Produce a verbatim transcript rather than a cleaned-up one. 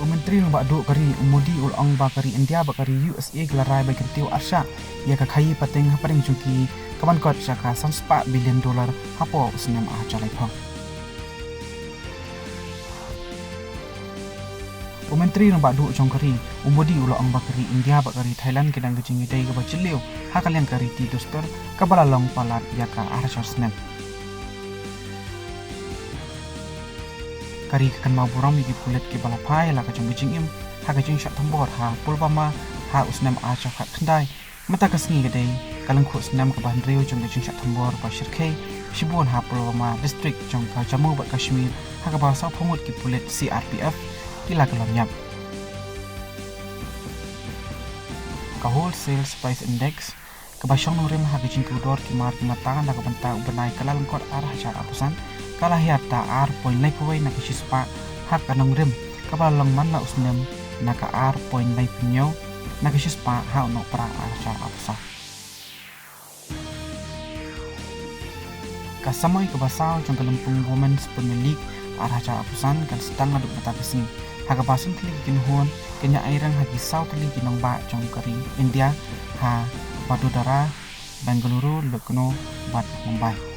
U Myntri Rangbah Duh ka ri u Modi u la ong ba ka ri India bad ka ri U S A ki la rai ban kyntiew arshah ïa ka khaii pateng hapdeng jong ki, ka ban kot sha ka san spah billion dollar hapoh u snem ar hajar laiphew. U Myntri Rangbah Duh jong ka ri u Modi u la ong ba ka ri India bad ka ri Thailand ki don ka jingïadei kaba jylliew ha ka liang ka riti dustur kaba la long palat ïa ka ar hajar snem. Ka ri ka kynmaw burom ïa ki pulit kiba la phai la ka jong ka jingim ha ka jingshah thombor ha Pulwama ha u snem ar hajar khatkhyndai. Mynta ka sngi ka dei ka lyngkhuh snem kaba hynriew jong ka jingshah thombor ba shyrkhei shibun ha Pulwama District jong ka Jammu bad Kashmir, ha kaba sawphew ngut ki pulit C R P F ki la kyllon ïap. Ka Wholesale Price Index kaba shong nongrim ha ka jingkiew dor ki mar ki mata na ka bynta u bnai Kyllalyngkot ar hajar arphew san, ka la hiar da ar point laiphew wei na ka shispah ha ka nongrim kaba la long man la u snem na ka ar point laiphew hynñiew na ka shispah ha u Nohprah ar hajar arphew saw. Ka samoi kaba saw jong ka lympung Women's Premier League ar hajar arphew san kan sdang naduh mynta ka sngi, ha kaba san tylli ki kynhun kin ïa aireng ha ki saw tylli ki nongbah jong ka ri India ha Vadodara, Bengaluru, Lucknow bad Mumbai.